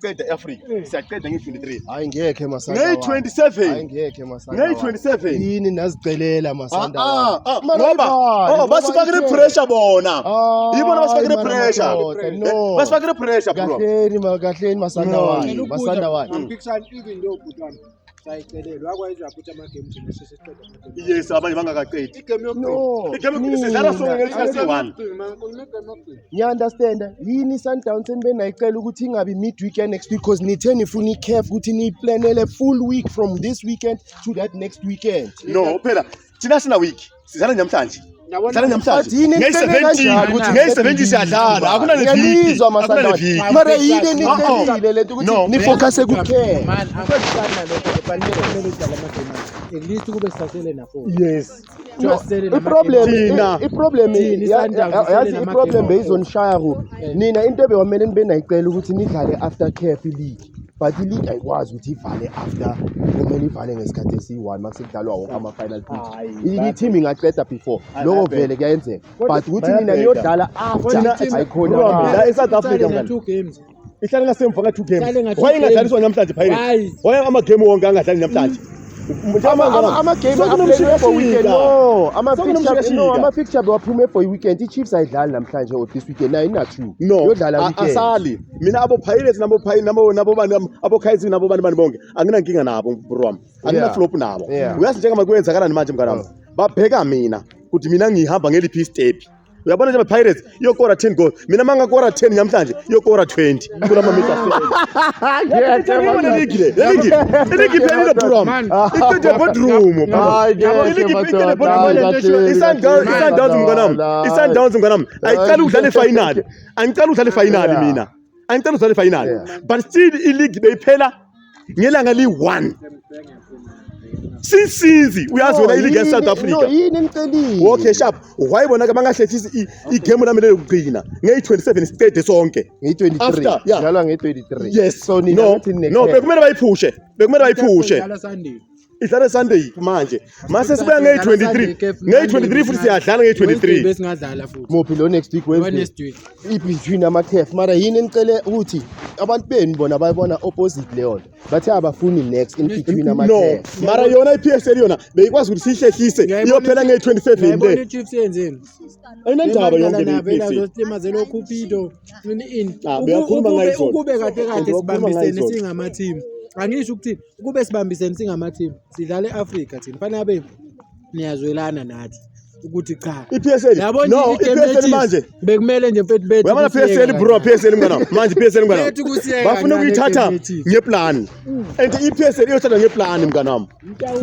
Masiqeda e-Afrika, siyaqeda nge-23. Hayi, ngekhe, Masanda. Ngeyi-27. Hayi, ngekhe, Masanda. Ngeyi-27. Yini nazicelela, Masanda? Ah, ah, ngoba oh, basifakile pressure bona. Yibona basifakile pressure. No. Basifakile pressure, bro. Kahleni, kahleni, Masanda wami, Masanda wami. Angiphikisani, even though, bhuti wami, sayicelelwa wakwayizwa futhi ama-game thina sesiqeda ama-game. Yes, abanye bangakaqedi. Igame yokugcina. No. Igame sidlala sonke ngesikhathi Igame one. yokugcina, man, khuluma igame yokugcina. Ngiya-understanda yini i-Sundowns enibe nayicela ukuthi ingabi mid-week ya next week, because nithe nifuna i-CAF ukuthi niyiplanele full week from this weekend to that next weekend. No, phela thina sina week. Sidlala namhlanje. Yabona- Sidlala namhlanje. But yini nicele kanjani ukuthi Ngeyi-17 siyadlala. Akuna neviki. Ngiyalizwa, Masanda. Mara yini nicelile lento No. ukuthi nifocuse ku-CAF? Man, angiphikisani nalokho, but kumele udlale ama-game akho. At least kube sisasele na-four. Yes. Sasele nama-game. I-problem Thina. i-problem Thina, i-Sundowns isele yazi nama-game i-problem awu-four. beyizonishaya kuphi nina? Into ebewamele nibe nayicela ukuthi nidlale after CAF i-league, but i-league ayikwazi ukuthi ivale after, kumele ivale ngesikhathi esiyi-one uma sekudlalwa wonke ama-final pitch. I-team ingaqeda before lokho, vele kuyenzeka, but ukuthi nina Bayabheda. niyodlala after Thina- ayikhona. Bro, la e-South Africa, Isale mngani. na-two games. Ihlale ngasemva nga-two games. Ihlale nga-two Why games. ingadlaliswa namhlanje Pirates? Why? Why ama-game wonke angadlali namhlanje? Ama-game aplaniwe for weekend, no, ama-fixture, no, ama-fixture bewaphume for i-weekend. I-Chiefs ayidlali namhlanje or this weekend, nayo ina-two. No, Yodlala weekend. asali mina abo Pirates nabo nabo nabo bani, abo Kaizer, nabo bani bani bonke, anginankinga nabo, bro wami, angina flop nabo. Uyazi njengoba kwenzakalani manje, mngani wami, babheka mina ukuthi mina ngihamba ngeliphi istep. Uyabona nje, Pirates iyokora 10 goals, mina mangakora 10 namhlanje iyokora 20 kulama meter. Le league, le league, le league iphelile, bro wami, iqede boardroom. Hayi, ngeke, Iligi iqede madoda. boardroom. Hayi, kahle, I-Sundowns, kahle, i-Sundowns, mngani wami, hayi. i-Sundowns, mngani wami, ayicala ukudlala i-final, angicala ukudlala i-final. Mina angicala ukudlala i-final, but still i-league beyiphela ngelanga liyi-1 sinsinzi. Uyazi wena i-league ya-South No, Africa. yini nicelile? Okay, sharp. Wayibona-ke bangahlehlisi igame lami leyokugcina ngeyi-27, siqede sonke. Ngeyi-23. After, yeah. Dlalwa ngeyi-23. Yes. So nina No, nithi nine no, CAF. bekumele bayiphushe, bekumele bayiphushe. Idlala Sunday. Idlale Sunday manje, mase sibuya ngeyi-23, ngeyi-23 futhi siyadlala ngeyi-23. Besingadlala futhi. Muphi lo next week? Lo Wednesday? next week. I-between ama-CAF, mara yini nicele ukuthi abantu benu bona bayibona opposite leyo nto, bathe abafuni next in between No, ama-CAF? mara yona i-PSL yona beyikwazi ukuthi siyihlehlise, iyophela ngeyi-27 Ngiyayibona le. i-Chiefs yenzeni. Ayinandaba yonke le Vela i-PSL. zosimazela oKupido ini ini. Ah, beyakhuluma ngayizolo. Ukube kahle kahle Beyakhuluma sibambisene ngayizolo. singama-team. Angisho ukuthi ukube sibambisene singama-team sidlale e-Afrika thina. Fanele abe niyazwelana nathi ukuthi cha. I-PSL, Yabo nje no, igame i-PSL ye-Chiefs, manje bekumele nje mfethu bethu uyabona kusiyeka PSL, bro, kancane. PSL, mngana wami. Manje PSL, mngana wami. Bethu kusiyeka Bafuna kancane ukuyithatha igame ye-Chiefs. ngeplan, and i-PSL iyothatha ngeplan, mngana wami.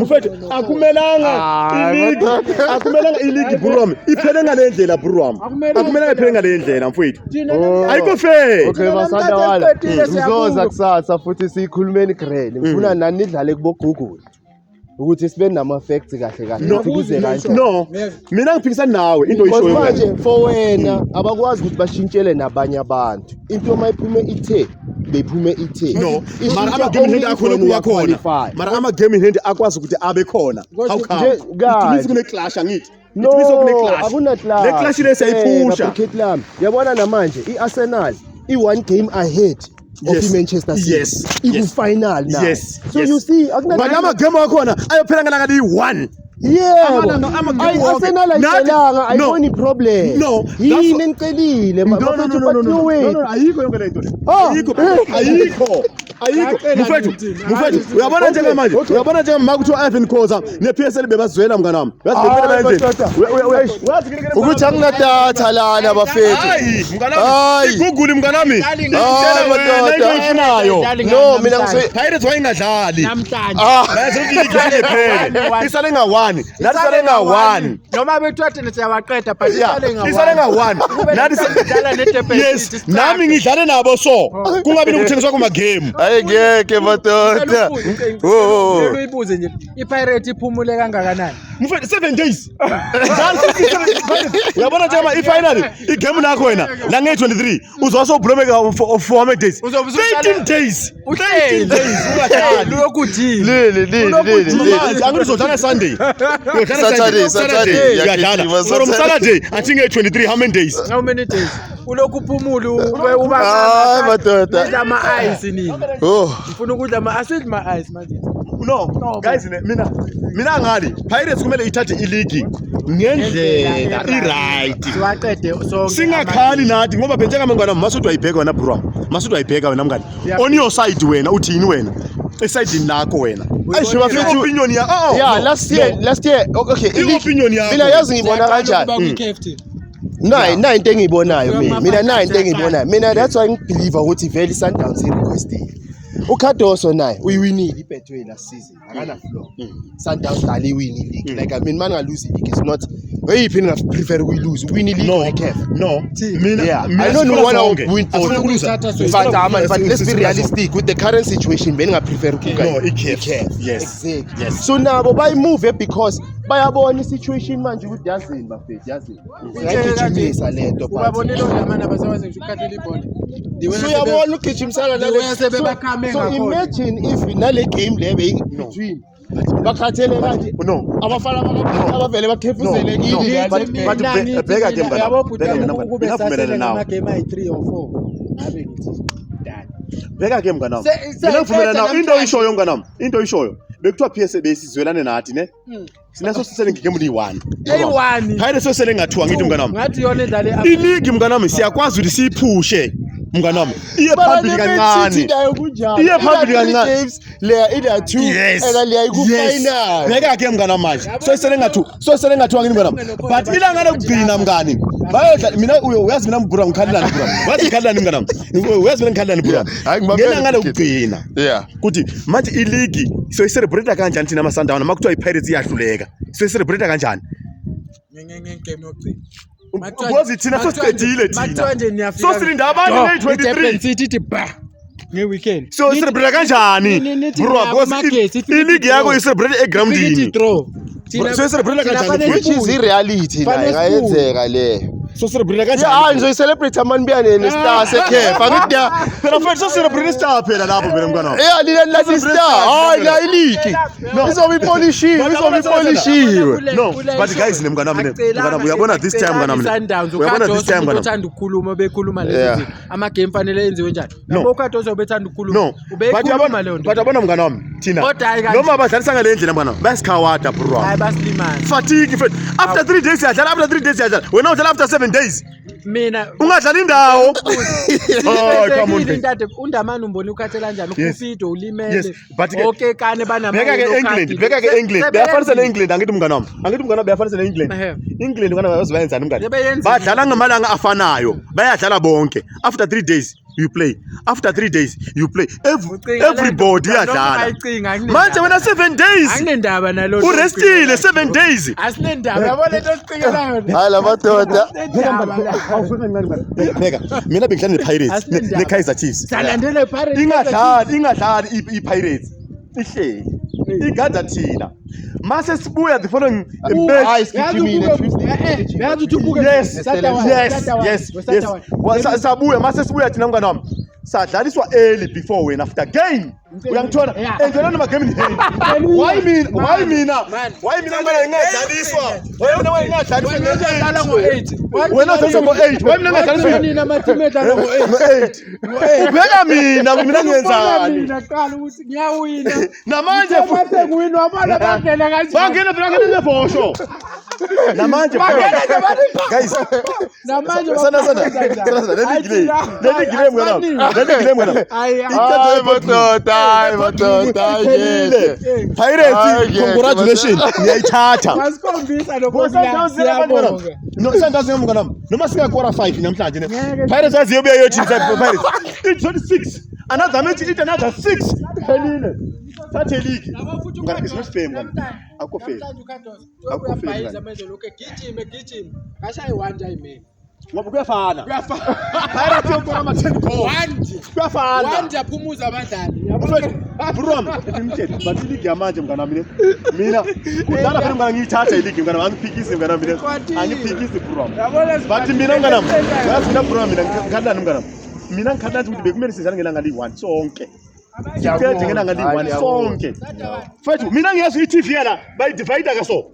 Mfethu, akumelanga i-league, akumelanga i-league, bro wami, iphele ngale ndlela, bro wami. Akumelanga iphele ngale ndlela, mfethu. Ayikho fair. Okay, Masandawala, ngizoza kusasa futhi siyikhulumeni grand. Ngifuna nani nidlale kubo Google ukuthi sibe nama-facts kahle kahle No. ukuthi kuze kanjani. No, mina ngiphikisana nawe into Because oyishoyo. manje for wena abakwazi ukuthi bashintshele nabanye abantu into uma iphume ithe beyiphume ithe. No, mara ama-game in hand akhona kuwa khona, mara ama-game in hand akwazi ukuthi abe khona. How come? Nje, It means kahle. kune-clash, angithi? No, It means kune-clash. akuna clash. Le clash le siyayiphusha. Lami yabona namanje i-Arsenal i-one game ahead of i-Manchester City. Iku-final now. So you see, akuna But ama-game wakhona ayophela ngelanga liyi-1. Yebo. Ama-game wonke. Arsenal ayicelanga, No. ayiboni problem. No, that's Yini nicelile? No, no, no, no, no, no, no, no, ayikho yonke le nto le. Ah. Ayikho, ayikho, ayikho. Ngiyacela Mfethu, ngithi, mfethu, uyabona njengamanje, uyabona njengamanje kuthiwa Ivan Khoza ne-PSL bebazwela, mngani wami. Uyazi Hayi, bebenzeni? madoda. Uyazi Ukuthi anginadatha lana, bafethu. Hayi, mngani wami. Hayi. I-Google, mngani wami. Hayi, Ikutshela wena madoda. into oyifunayo. No, mina ngise Pirates wayingadlali. Namhlanje. Ah. Bayazi ukuthi iligi iphele. Isale nga-1. Nathi isale nga-1. Noma bethiwa thina siyawaqeda, but Yeah, isale nga-one. isale nga-1. Kube Nathi sidlala neDurban Yes, City, siqede. nami ngidlale nabo, so kungabi nokuthengiswa kuma-game. Hayi, ngeke, madoda. Oh, oh, oh. Ngicela uyibuze nje, iPirate iphumule kangakanani? Mfethu, 7 days. Njalo uyabona njengoba i-final igame lakho wena la nge-23 uzose ubhlomeka for how many days? Uzobe usuhlala- 13 days, 13 days ungadlali. Ulokhu ujile. Lili, lili, lili, lili. Manje angithi uzodlala Sunday. Uyodlala Saturday, Sunday. Saturday, uyadlala uyagijima, from Saturday. Saturday until nge-23, how many days? How many days? Ulokhu uphumule ube uba Hayi, madoda. Nidla ama-ice nini? Oh. Ngifuna ukudla ama asidli ma-ice manje. No, guys mina ngali Pirates kumele ithathe iligi ngendlela i-right. Siwaqede sonke. Singakhali nathi ngoba phela njengamangwana masuthi wayibheka wena bro. Masuthi wayibheka wena mngani. On your side wena uthini wena? Esayidini lakho wena. Eish, bafethu. Opinion ya oh. Yeah, no, last year, no. last year, okay, I-opinion yakho. Mina yazi ngibona kanjani. Nayi into engiyibonayo mina. Mina nayi into engiyibonayo. Mina that's why ngibelieve ukuthi vele iSundowns irequestile. uCardoso naye uyiwinile iBetway last season. Akana floor. Sundowns dlala iwini league. Like I mean man ngaluze league it's not eyiphi ningaprefer ukuyilose uwini league or iCAF. No. Mina Yeah, mina I don't sifuna wanna sonke. win both. Asifuna ukuluza. But let's be realistic with the current situation beningaprefer ukuka No, i-CAF. Yes. Exactly. Yes. So nabo bayimove because bayabona i-situation manje ukuthi yazini bafethu yazini. Singayigijimisa lento but Ubabonile odlamana abasewazi ngisho ukukhathela ibhola. So uyabona ugijimisana The way asebebakhame So ngakhona. imagine if nale game le beyi between bakhathele kanje No. abafana abavele bakhefuzele No, kini no, but bheka ke mngani wami, bheka mngani wami, Kube mina sasele ngivumelana nawe. ngamagame ayi-3 or 4 ngabe ngithi done. Bheka ke mngani wami. Mina ngivumelana Se- nawe. Into oyishoyo mngani wami, into oyishoyo. Bekuthiwa PSA besizwelane nathi ne. Sina sosisele ngegame liyi-1. Eyi-one. Phayile sosele ngathiwa ngithi mngani wami. Ngathi yona edlale Iligi mngani wami siyakwazi ukuthi siyiphushe mngani wami. Iye phambili kancane. Iye phambili kancane. Games leya ina 2 Yes. ena leya iku Yes. final. Bheka ke mngani wami manje. Sosele ngathu, sosele ngathiwa ngithi mngani wami. But ilanga lokugcina mngani. Bayodla mina uyazi mina mbura ngikhalelani bura. Wazi ngikhalelani mngani wami. Uyazi mina ngikhalelani bura. Yeah. Hayi, ngibambele Ngelanga ukuthi- lokugcina. Yeah. Kuthi manje iligi soyicelebrate kanjani thina ama-Sundowns uma kuthiwa i-Pirates iyahluleka. Soyicelebrate kanjani? ngegame yokugcina. Because thina sosiqedile thina. Makuthiwa nje niyafika. Sosilinda abanye ngeyi-23. I-Durban City ithi ba nge-weekend. So celebrate kanjani? Nithi Bro, because kumagetsi, ifike iligi yakho draw. i-celebrate Ifike ithi egroundini. draw. Bro, so celebrate thina kanjani? fanele Which is sibuye. i-reality la Fanele ingayenzeka le. So celebrate Yeah, kanjani? ngizoyicelebrate amanibuya ne-star seCAF. Angithi ya Phela mfethu so celebrate star phela lapho phela mngani wami. Yeah, lina lathi star. Hayi la iligi. Izobe ipolishiwe, izobe ipolishiwe. No, but guys, mngani wami, mngani wami, uyabona this time mngani wami. Sundowns Uyabona this time mngani wami. uthanda ukukhuluma bekhuluma lezi Yeah. zinto. Ama-game fanele enziwe njani? No. Yabo uCardoso ubethanda ukukhuluma. No, but Ubeyikhuluma yabona leyo nto. but yabona mngani wami thina. Kodwa hayi kanje. Noma abadlalisa ngale ndlela mngani wami, bayasikhawada bro. Hayi basilimaza. Fatigue mfethu. After 3 days siyadlala, after 3 days siyadlala. Wena udlala after 7 days. Mina Ungadlali indawo. Oh, come on. Sibhekile mfethu. into undamani umbona ukhathela kanjani Yes. uKupido ulimele. Yes, but ke- okay kane banama Bheka ke England, bheka ke England. Beyafanisa ne-England angithi mngani wami. Angithi mngani wami beyafanisa ne-England. Ehhe. England mngani wami bayazi bayenzani mngani. Sebeyenzile. Badlala ngamalanga afanayo. Bayadlala bonke. After 3 days you play. After 3 days you play. Everybody uyadlala. Manje wena 7 days. Anginendaba nalo. Urestile 7 days. Asinendaba. Yabo lento osicingelayo. Hayi la madoda. Asinendaba. Bheka, mina bengidlala ne-Pirates, Asinendaba. ne-Kaizer Chiefs. Salandele Pirates. Ingadlali i-Pirates. Ihleli. Igada thina. Mase sibuya the following match. Hayi sigijimile Tuesday. Yazi uthi ubuke. Yes, yes, yes, yes. Sabuya mase sibuya thina mngani wami. Sadlaliswa early before wena after game. Uyangithola? Yeah. And wena noma game in hand. Why mina? Why mina? Man. Why mina mngani ngingadlaliswa? Why mina ngingadlaliswa? Wena udlala ngo-8. Wena udlala ngo-8. Why mina ngingadlaliswa? Nina ama-team edlala ngo-8. Ngo-8. Ubheka mina, mina ngiyenzani? Mina qala ukuthi ngiyawina. Namanje Mase ngiwina wabona bangena kanjani. bangena phela ngene lebhosho. Namanje guys, Namanje sana sana sana leli gile. Leli gile mngani wami. Leli gile mngani wami. Hayi Hayi madoda, hayi madoda, hayi ngeke. Pirates, Hayi, ngeke, congratulations. Niyayithatha. Wasikhombisa lokho Siyabonga. No, Sundowns mngani wami. Noma singakora 5 namhlanje ne. Pirates aziyobuya yothi Pirates. It's 26. Another match, it another 6. Phelile. Thathe league. Mngani, it's not fair mngani. Akukho fair. Akukho fair, mngani. Manje lokho egijime gijime. Kashaye one nje ayimele. Ngoba kuyafana. Kuyafana. Pirates yokora ama 10 goals. One nje. Kuyafana. One nje aphumuza abadlali. Mfethu, bro wami, ngimtshele, but iligi yamanje mngani wami le. Mina kudala phela mngani ngiyithatha iligi mngani wami, angiphikisi mngani wami le. Angiphikisi bro wami. Yabona But mina mngani wami, yazi mina bro wami mina ngikhalani mngani wami. Mina ngikhalani ukuthi bekumele sidlale ngelanga liyi-1 sonke. Siqede ngelanga liyi-1 sonke. Mfethu, mina ngiyezwa i-TV yala bayidivide ka so.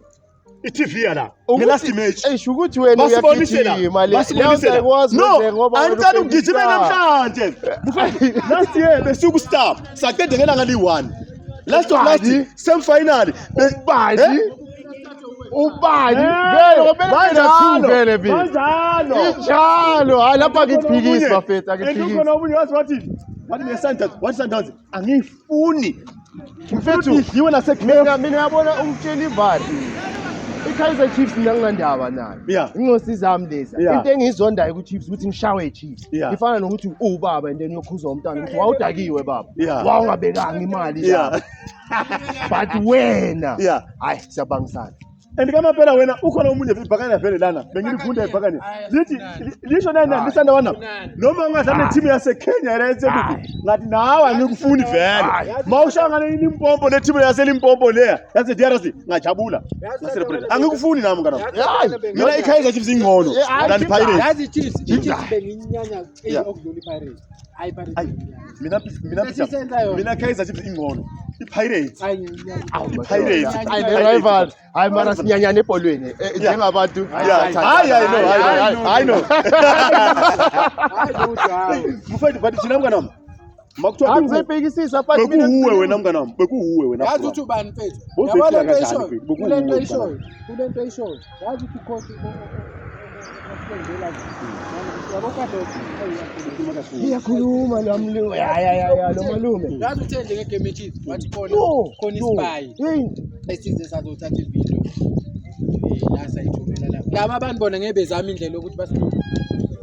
i-TV yala nge-last match. Eish ukuthi wena Basibonisela. uyagijima le. Basibonisela. Ayikwazi No, kwenzeka ngoba wena angiqali ubheka ukugijima i-star. namhlanje. Mfethu, last year besiku-star saqeda ngelanga liyi-1. Last of last Ubani? semi final. Ubani? Eh? Ubani? Vele ngoba vele two vele bi. Kanjalo. Injalo. Hayi lapha angikuphikisi bafethu, angikuphikisi. Ukhona omunye wathi wathi mina Sundowns, wathi Sundowns angiyifuni. Mfethu, Idliwe naseCaf. Mina yabona ungitshela ivali. I-Kaizer Chiefs mina nginandaba nayo. Yeah. Ingosi zami lezi. Yeah. Into engiyizondayo ku-Chiefs ukuthi ngishawe i-Chiefs. Yeah. Ifana nokuthi uwubaba and then uyokhuza umntwana ukuthi wawudakiwe baba. Yeah. Wawungabekanga imali Yeah. lapha. But wena. Yeah. Hayi siyabangisana. And kamaphela wena ukhona omunye ibhakane vele lana bengilifunda ibhakane lithi lisho nani nani lisanda wana noma ungadlala neteam yaseKenya le esekuphi ngathi nawe angikufuni vele mawushangane iLimpopo neteam yaseLimpopo leya yase DRC ngajabula ngacelebrate angikufuni nami mngani wami. Hayi. Mina iKaizer Chiefs ingcono Yeah, hayi, than Pirates. Yazi i-Chiefs bengiyinyanya Yeah. okudlula i-Pirates. Hayi i-Pirates. Ayi, bengiyinyanya. mina Sesisenza yona. mina Kaizer Chiefs ingcono iPirates. Hayi ngiyinyanya. I-Pirates. Hayi the rival. Hayi mara sinyanyana ebholweni. Njengabantu. Yeah. Hayi hayi no hayi hayi hayi no. Hayi lutho hawu. Mfethu but thina mngani wami makuthiwa Hayi ngizoyibhekisisa but mina bekuwuwe wena mngani wami bekuwuwe wena. Yazi ukuthi ubani mfethu. Bozekile Yabo lento kanjani ayishoyo. mfethu? Bekuwuwe Kule nto mngani ayishoyo. Kule nto ayishoyo. Yazi ukuthi coach yabo kade Iyakhuluma lo mlu. Ya ya ya ya lo malume. Yazi uthe nje ngegame yeChiefs wathi khona Yo. khona yo. isiphayi Hey. esize sazothatha ividiyo la sayithumela lapha. Laba abantu bona ngeke bezame indlela yokuthi basilule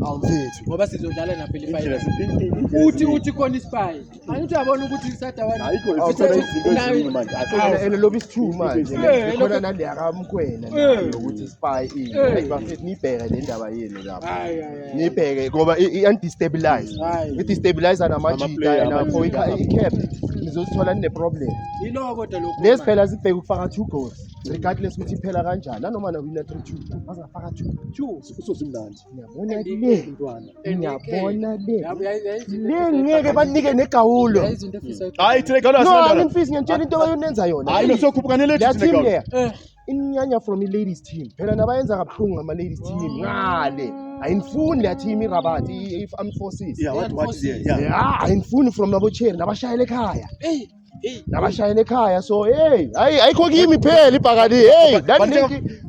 Awu mfethu. ngoba sizodlala naphela Indlela ifinal. Uthi khona isiphayi. Angithi uyabona ukuthi isadawana. Ayikho Awu, ikhona izinto eziningi manje. Ene lobi isithu manje. Eh, Khona naleya kaMkwena nayo ukuthi spy ini. Eh. Bafethu nibheke le ndaba yenu lapha. Hayi hayi. Nibheke ngoba i-undestabilize. Hayi. I-destabilize namajita Ama-player, and for amajita. i-cap nizozithola nine-problem. Yiloko kodwa lokhu. Lezi phela zibheke ukufaka two goals regardless ukuthi iphela kanjani nanoma nawina 3-2 bazafaka 2. Usozimnandi. Ngiyabona le. Mntwana. Ngiyabona le. Yabo, yayi- Le ngeke banike negawulo. yayi izinto efisa Hayi thina galo No, asinandaba. angifisi ngiyantshela into abayonenza yona. Hayi no sokhuphuka nelethu Leya thina team galo. leya Eh. inyanya from i-ladies team. Phela nabayenza kabuhlungu ngama-ladies team ngale. Ayinifuni leya team iRabat i-Armed Forces. Yeah, what yeah. Yeah. Yeah, ayinifuni from nabo Cherry nabashayela ekhaya. Hey, hey. Nabashayela ekhaya so hey, hayi ayikho kimi phela ibhakani. Hey, that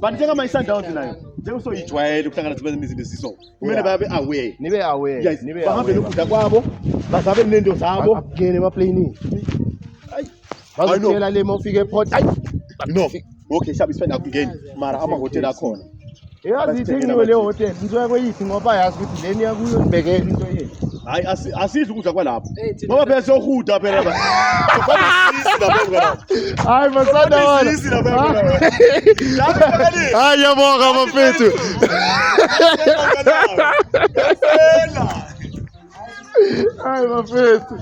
But njengama i-Sundowns nayo njengoba soyijwayele ukuhlangana nezinto eziso kumele Yeah. babe aware. nibe aware, Yes, nibe bahambe aware. nokudla kwabo, bazabe nento zabo. Akungene emaplanini. Hayi. Bazokutshela le mawufika eport. Hayi, No. Okay, shabi isifenda akungeni. Mara amahotela akhona. yazi ithengiwe le hotel. Nizoya kweyiphi ngoba yazi ukuthi leni yakuyo nibhekele into yenu. Hayi asidli ukudla kwalapho. Hey, thina- Ngoba phela sohuda phela ba. Sofana lapho mngani. Hayi masana wala. Sisi lapho mngani. Lapho mngani. Hayi yabonga bafethu. Phela. Hayi bafethu.